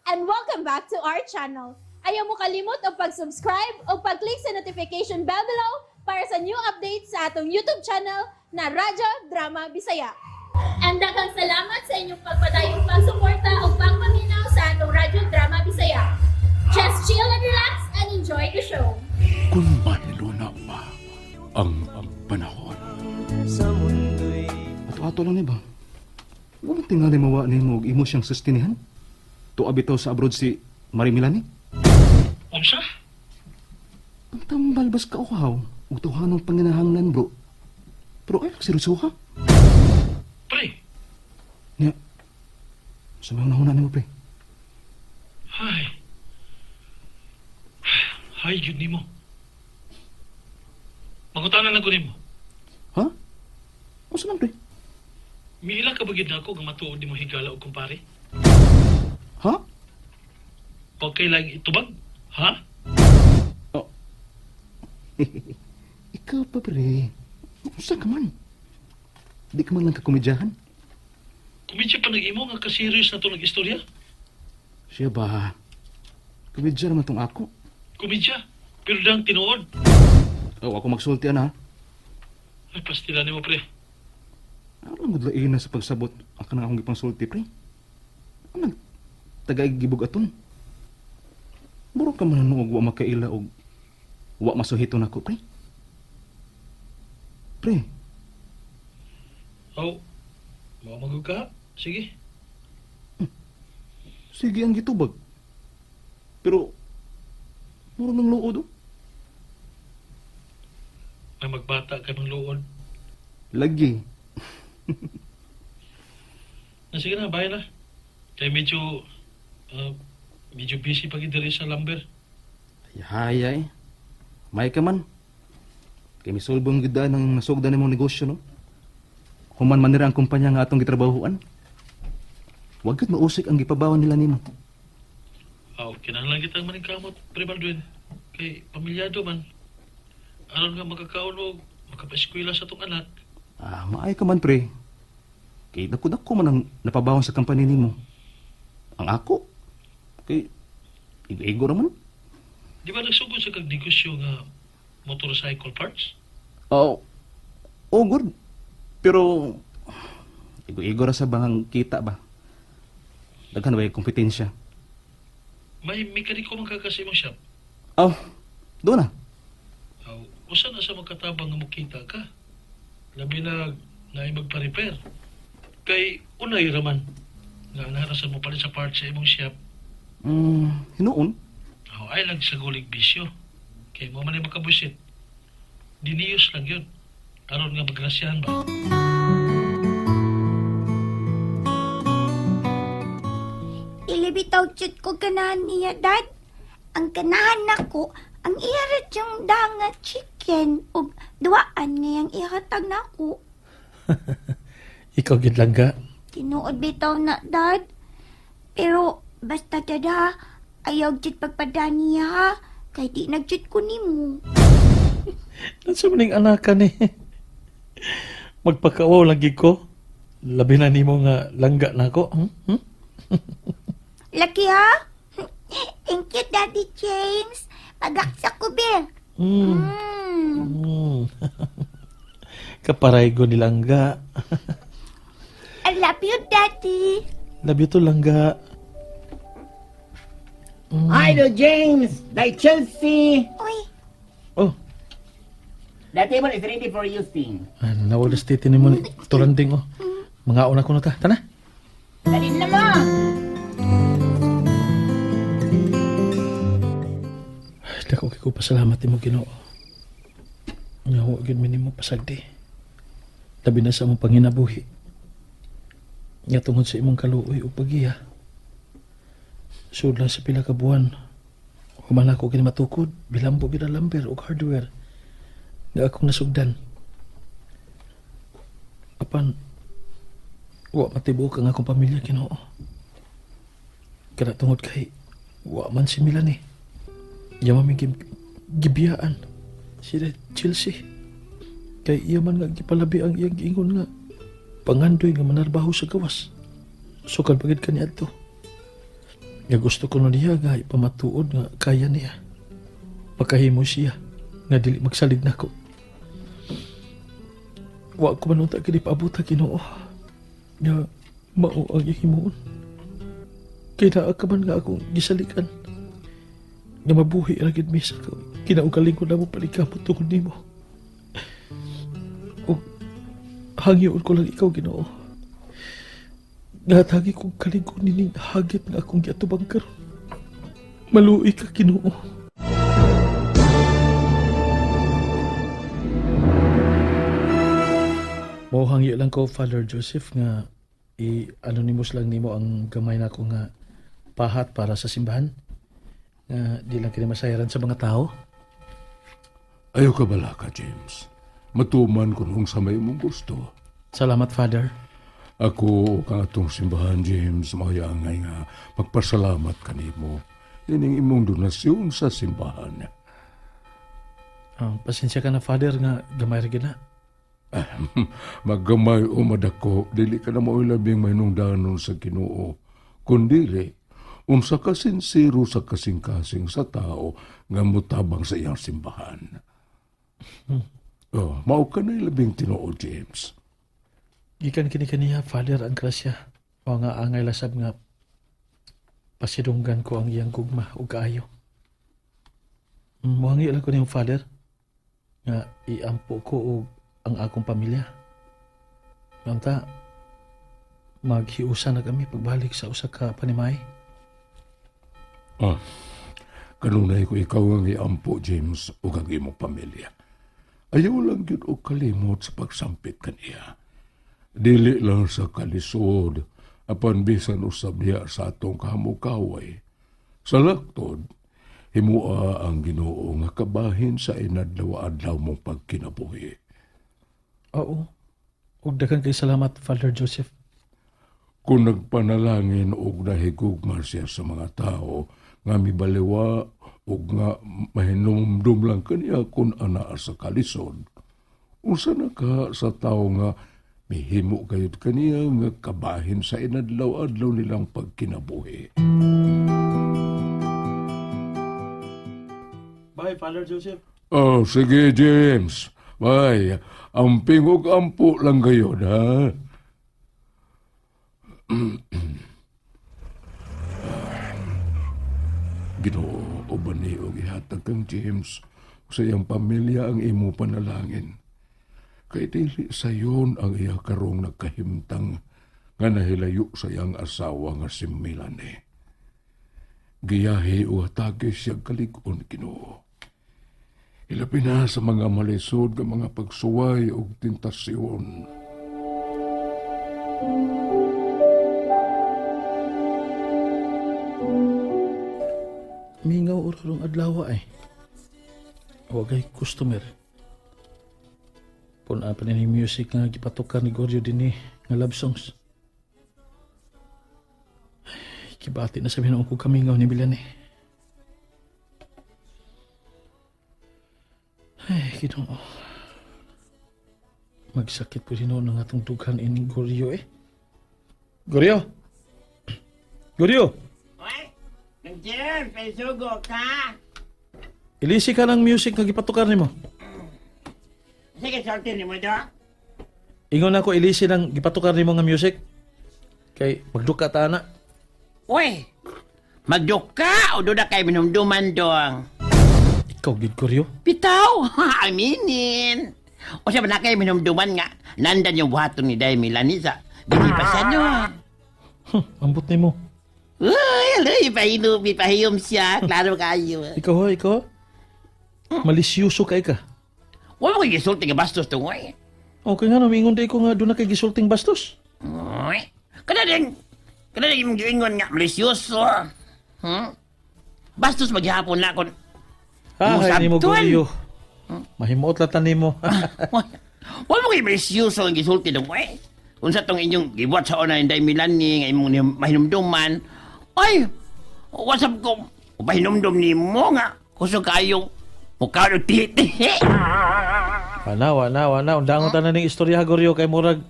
And welcome back to our channel. Ayaw mo kalimot og pag-subscribe o pag-click sa notification bell below para sa new updates sa atong YouTube channel na Radyo Drama Bisaya. And daghang salamat sa inyong pagpadayong pagsuporta o pagpaminaw sa atong Radyo Drama Bisaya. Just chill and relax and enjoy the show. Kung mahiluna pa ang panahon. Ato-ato lang ni ba? Wa man tingali mawa nimo og imo siyang sustinihan. Tuwa bitaw sa abroad si Marie Milani. Unsa? Ang tambal bas ka uhaw ug tawhanong panginahanglan, bro. Pero ay seryoso ka. Pre, Nya. Sa mga nahuna nimo, pre. Hay. Hay, yun nimo. Mangutana lang ko nimo. Ha? Unsa man, pre? Miila ka ba gyud nako nga matuod nimo higala og kumpare? Ha? Okay lang itubag? Ha? Oh. Ikaw pa, pre. Unsa ka man? Di ka man lang kakomedyahan. Kumidya pa nag-imo nga ka-serious na to nag-istorya? Siya ba? Komedya naman tong ako. Kumidya. Pero dang tinuod. Oh, ako magsulti ana. Ay, pastila nimo, pre. Ano lang gudlain na sa pagsabot ang kanang akong gipangsulti, pre? Ano tagaig gibog aton? Muro ka man og wa makaila og wa masuhito nako, pre. Pre, Oh, mao magud ka? Sige. Sige ang gitubag. Pero muro ng luod oh. May magbata ka ng luod. Lagi. Na sige na, bye na. Kay medyo medyo busy pa gid diri sa lumber. Hayay. Eh. May ka man. Kay misulbong gyud ng nasugdan nimong negosyo, no? Human man nira ang kumpanya nga atong gitrabahoan. Wag gyud mausik ang gipabawan nila nimo. Aw, kinahanglan kitang maningkamot, Pre Baldwin. Kay pamilyado man. Aron nga makakaon og makapaeskwela sa tong anak. Ah, maay ka man, pre. Kay dako-dako man ang napabawon sa kampanya nimo. Ang ako, kay igo-igo ra man. Di ba nagsugod sa kag negosyo nga motorcycle parts? Oo. Oh, good. Pero igo-igo ra sa bang kita ba? Daghan ba yung kompetensya? May mekaniko man ka sa imong shop. Oh, doon na. Aw, usa na sa magkatabang nga mokita ka. Labi na naay magpa-repair. Kay unay raman nga nara sa mo palit sa parts sa imong shop. Hinuon. Aw, ay lang sa gulig bisyo. Kay mo man ay makabusit. Diniyos lang yun. Aron nga magrasyahan ba? Ilibitaw jud ko ganahan niya, Dad. Ang ganahan nako, ang iya ra yung nga chicken ug duaan ngayang ihatag nako. Ikaw gid lang ka. Tinuod bitaw na, Dad. Pero basta dad ha, ayaw jud pagpada niya ha. Kay di nagjud ko nimo. Nasa maning anak ka ni. Magpakaawaw lang gid ko. Labi na nimo nga langga na ako. Hmm? Hmm? Laki ha? Thank you, Daddy James. Pagaksa ko, be. Mm. Kaparaygo ni langga. I love you, Daddy. Love you to, langga. Idol James, like Chelsea. Uy, Oh, The table is ready for using. ano, nawala sa titi ni mo ni Turanding, oh. Mga una ko na ta. Tana. Dali na mo. Ay, dako kay ko pasalamat nimo, Ginoo. Nga wa gyud mi nimo pasagdi. Labi na sa among panginabuhi. Nga tungod sa imong kaluoy ug pagiya. Sud lang sa pila ka buwan. Human ako kini matukod, bilambo gyud ang lumber ug hardware nga akong nasugdan. Apan wa matibuok ang akong pamilya, Ginoo. Kada tungod kay wa man si Milani. Iya man gibiyaan si Chelsea. Kay iya man nga gipalabi ang iyang giingon nga pangandoy nga manarbaho sa gawas. Sukal pagid kani adto. Nga gusto ko nun niya nga ipamatuod nga kaya niya. Makahimo siya nga dili magsalig nako. Wa ko man unta kini paabota Ginoo. Nga mao ang himuon. Kay naa ka man nga akong gisalikan. Nga mabuhi ra gid mi sa kinaugalingon na mo paligkamot tungod nimo. Ug hangyoon ko lang ikaw, Ginoo. Nga hatagi kong kalingon nining hagit nga akong giatubang karon. Maluoy ka, Ginoo. Mo hangyo lang ko, Father Joseph, nga i-anonymous lang nimo ang gamay nako nga pahat para sa simbahan. Nga di lang kini masayaran sa mga tao. Ayaw ka bala ka, James. Matuman ko nung sa may mong gusto. Salamat, Father. Ako ug ang atong simbahan, James, mauyangay nga magpasalamat kanimo. Ining imong donasyon sa simbahan. Ah, pasensya ka na, Father, nga gamay ra gyud na. Maggamay o madako, dili ka na mao'y labing mahinungdanon sa Ginoo. Kundili, unsa ka sinsero sa kasing-kasing sa tao nga mutabang sa iyang simbahan. Oh, mao ka na'y labing tinuod, James. Gikan kini kaniya, Father, ang grasya. O nga angay lasab nga pasidunggan ko ang iyang gugma ug kaayo. Muhangi lang ko niyang Father nga iampo ko og ang akong pamilya. Nganta, maghiusa na kami pagbalik sa usa ka panimay. Ah, kanunay ko ikaw ang iampo, James, ug ang imong pamilya. Ayaw lang gyud og kalimot sa pagsampit kaniya. Dili lang sa kalisod, apan bisan usab diha sa atong kahamukaway. Sa laktod, himua ang Ginoo nga kabahin sa inadlaw-adlaw mong pagkinabuhi. Oo. Ug daghan kay salamat, Father Joseph. Kung nagpanalangin og nahigugma siya sa mga tao nga mibaliwa ug nga mahinumdum lang kaniya kung anaa sa kalisod. Unsa na ka sa tao nga mihimo gayud kaniya nga kabahin sa inadlaw-adlaw nilang pagkinabuhi. Bye, Father Joseph. Oh, sige James. Bay, amping og ampo lang gayud ha. Ginoo, uban ni og ihatag kang James sa iyang pamilya ang imo panalangin. Kay dili sayon ang iya karong nagkahimtang nga nahilayo sa iyang asawa nga si Melanie. Giyahe o hatagi siya kalig-on, Ginoo. Ilabi na sa mga malisod nga mga pagsuway ug tentasyon. Mingaw orong adlaw ay. Wagay customer. Puna pa ni music nga gipatukar ni Goryo dinhi nga love songs. Ay, kibati na sa binuong ko kamingaw ni Milan eh. Ay, Ginoo. Magsakit po sinuon ang atong dughan in Goryo eh. Goryo! Goryo! Oy, Nang James, may sugo ka. Ilisi ka ng music nga gipatukar nimo. Sige, sulti nimo do. Ingon ako ilisi ng gipatukar nimo nga music. Kay magduka ta na. Uy, magduka o duda kay minumduman dong. Ikaw gid Goryo. Bitaw, aminin. O siya ba na kay minumduman nga, nandan yung buhaton ni Day Milanisa. Dili pa siya no. Ambot nimo. Uy, aloy, pahinubi, pahiyom siya. Klaro kayo. Ikaw ha, ikaw. Malisyoso kay ka. Huwag mo kayo gisulti nga bastos to, uy. Okay nga no, mingon di ko nga doon na kay gisulting bastos. Uy, kada din yung giingon nga, malisyoso. Bastos maghapon na kon. Ah, hay nimo Musabtol. Goryo. Mahimuot latan nimo. Huwag mo kayo malisyoso ang gisulti dong, uy. Unsa tong inyong gibuhat sa una Inday Milani, nga imong mahinumduman. Ay, what's up ko? Pahinumdum ni mo nga. Kusog kayo. Mukha ng titi. Wala, wala, wala. Undangon tanan ning istorya Goryo kay murag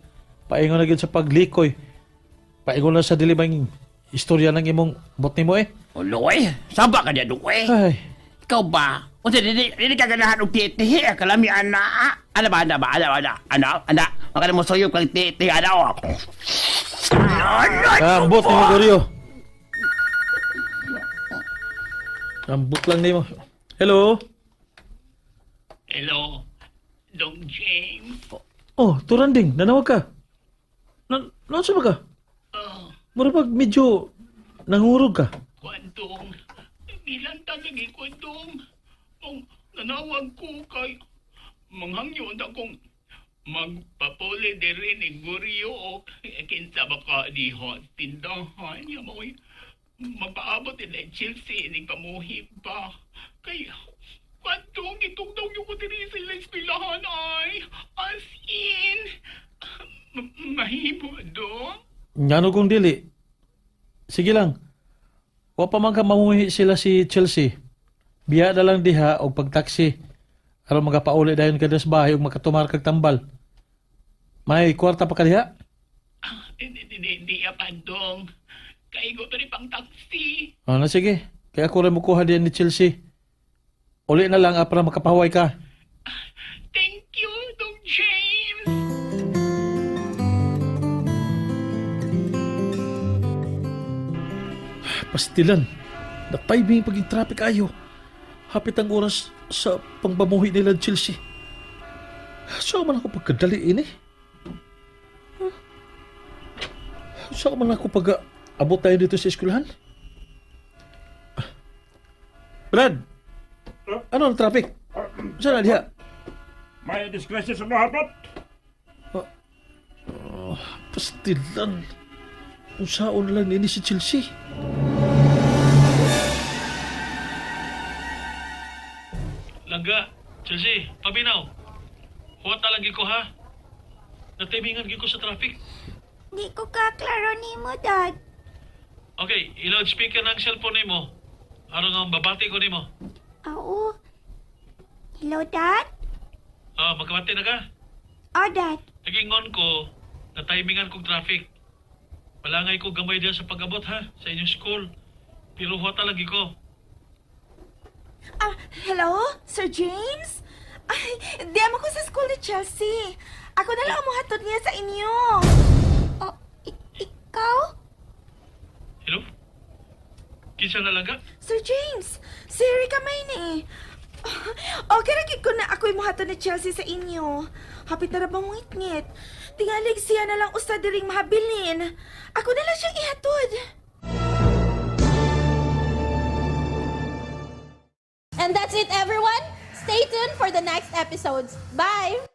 paingon na gyud sa paglikoy. Paingon na sa dili bang Istorya ng imong bot nimo eh. Ulo eh, saba ka niya dong eh. Ay, Ikaw ba? Unsa dili dili ka ganahan og titihi kalami ana. Ana ba ana ba ana ana ana ana maka mo soyo kag titi ana. Oh. Ano? ambot nimo Goryo. Ambot lang nimo. Hello. Hello, Dong James. Oh, Turanding, nanawag ka. Na naunsa ba ka? Mura pag medyo nangurog ka. Kwantong, bilang talagi kwantong. Kung nanawag ko kay manghangyon akong magpapuli diri ni Guryo o kinsa ba ka diha tindahan niya mo'y magpaabot nila Chelsea ni pamuhi ba kay kwantong itugtog yung ko diri sa ilang eskwelahan ay as in mahimo dong. Ngano kung dili? Sige lang. Wa pa man ka mamuhi sila si Chelsea. Biya na lang diha og pagtaksi. Aron magapauli dayon ka sa bahay ug makatumar kag tambal. May kwarta pa ka diha? Hindi, hindi, hindi, apandong. Kaigo pa rin pang taxi. Ano, sige. Kaya ako rin mukuha diyan ni Chelsea. Uli na lang para makapahaway ka. Thank you, Dong James. Pastilan. Na-timing paging traffic ayo. Hapit ang oras sa pangbamuhi nila Chelsea. Saan man ako pagkadali ini? Huh? Saan man ako pag abot tayo dito sa eskwelahan? Brad! Ano ang traffic? Saan na diha? May disgrasya sa mahapat. Pastilan. Unsaon lang nini si Chelsea? Langga, Chelsea, paminaw. Huwat na lang ko ha. Natimingan ko sa traffic. Di ko kaklaro nimo, Dad. Okay, i-loudspeaker na ang cellphone nimo. Aron nga babati ko nimo. Oo. Hello, Dad? Ah, magkabati na ka. Oh, Dad. Nagingon ko, natimingan kong traffic. Malangay ko gamay diyan sa pag-abot ha, sa inyong school. Pero huwat na lagi ko. Ah, hello? Sir James? Ay, di mo ko sa school ni Chelsea. Ako na lang ang muhatod niya sa inyo. Oh, ikaw? Hello? Kinsa na lang ka? Sir James, si Erika May ni. Okay ra gid ko na ako'y muhatod ni Chelsea sa inyo. Hapit na ra ba mong ngit-ngit? Tingalig siya na lang usa diring mahabilin. Ako na lang siyang ihatod. And that's it, everyone. Stay tuned for the next episodes. Bye!